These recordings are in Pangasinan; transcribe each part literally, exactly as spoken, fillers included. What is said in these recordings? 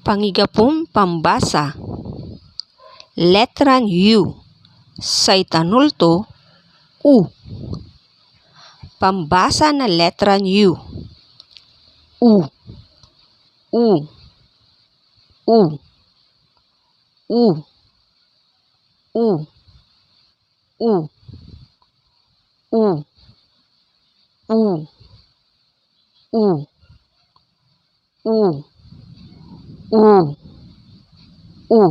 Pangigapon pambasa. Letran U. Say tanol to, U. Pambasa na letran U. U. U. U. U. U. U. U. U. U. U. U. U.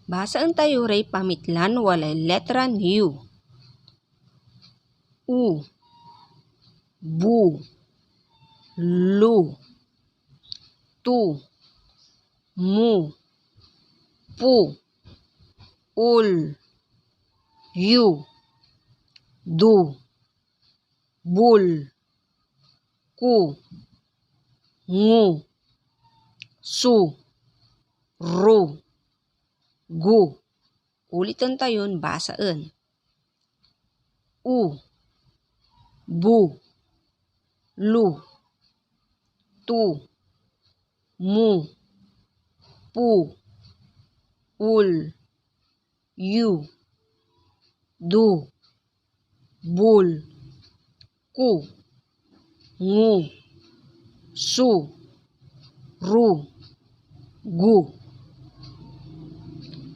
Basaen tayo ray pamitlan walay letran U. U. Bu. Lu. Tu. Mu. Pu. Ul. Yu. Du. Bul. Ku. Ngu. Su. Ru. Gu. Uliten tayon basaen. U. Bu. Lu. Tu. Mu. Pu. Ul. Yu. Du. Bul. Ku. Ngu. Su. Ru. Gu.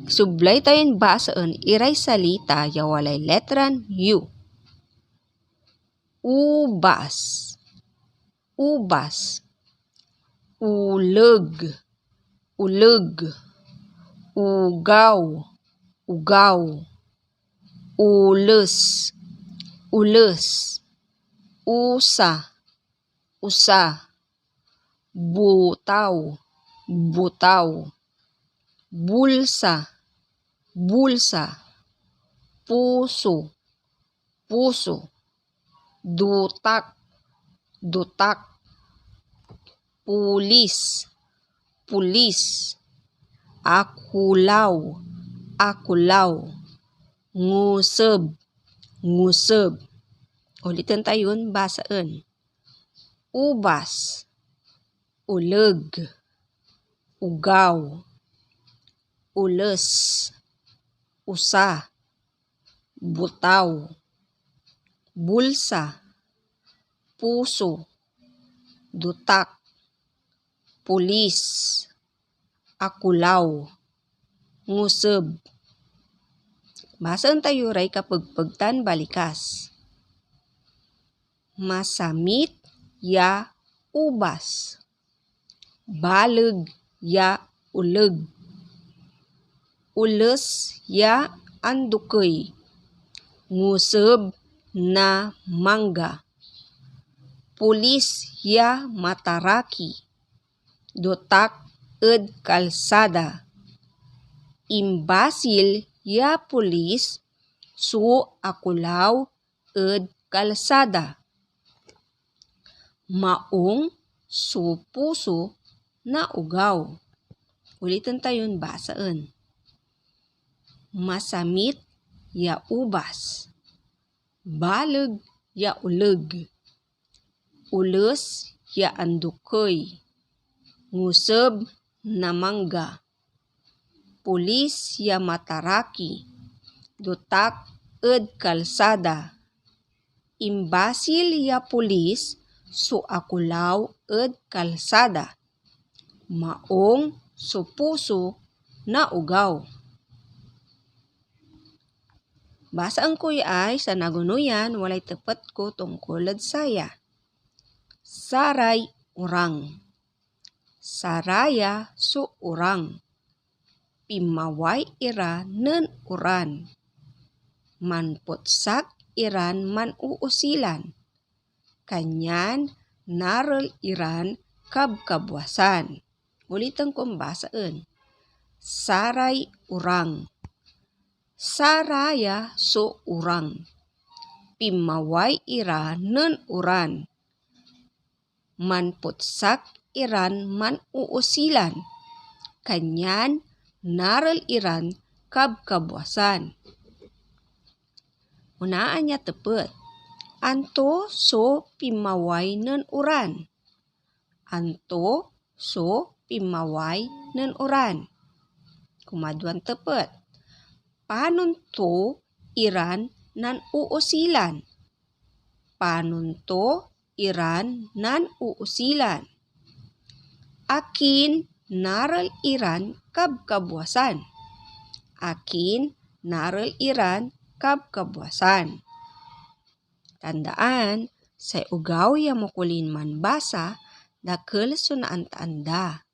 Sublay tayon basaen iray salita ya walay letran U. Ubas. Ubas. Uleg. Uleg. Ugaw. Ugaw. Ules. Ules. Usa. Usa. Butaw. Butaw. Bulsa. Bulsa. Puso. Puso. Dutak. Dutak. Pulis. Pulis. Akulaw. Akulaw. Nguseb. Nguseb. Uliten tayon basaen. Ubas. Uleg. Ugaw. Ules. Usa. Butaw. Bulsa. Puso. Dutak. Pulis. Akulaw. Nguseb. Basaen tayo ray kapegpeg tan balikas. Masamit ya ubas. Baleg ya oleg. Oles ya andokey. Nguseb na mangga. Polis ya mataraki. Dotak ed kalsada. Imbasil ya polis so akulaw ed kalsada. Maong so puso na ogaw. Uliten tayon basaen. Masamit ya ubas. Baleg ya oleg. Oles ya andokey. Nguseb na mangga. Polis ya mataraki. Dotak ed kalsada. Imbasil ya polis so akulaw ed kalsada. Maong so puso na ogaw. Basaen ko ya ay sanagonoyan walay tepet ko tongkol ed saya. Saray orang. Saraya so orang. Pinmaway ira nen oran. Manpotsak iran manoosulan. Kanyan narel iran kabkabwasan. Uliten kon basaen. Saray orang. Saraya so orang. Pinmaway ira nen oran. Manpotsak iran manoosulan, kanyan narel iran kabkabwasan. Onaan ya tepet, anto so pinmaway nen oran? Anto so pinmaway nen Oran. Kumaduan tepet, panon to iran nanuusilan? Panon to iran nanuusilan? Akin narel iran kabkabwasan? Akin narel iran kabkabwasan? Tandaan, say ogaw ya makulin manbasa, dakel so naantaan da.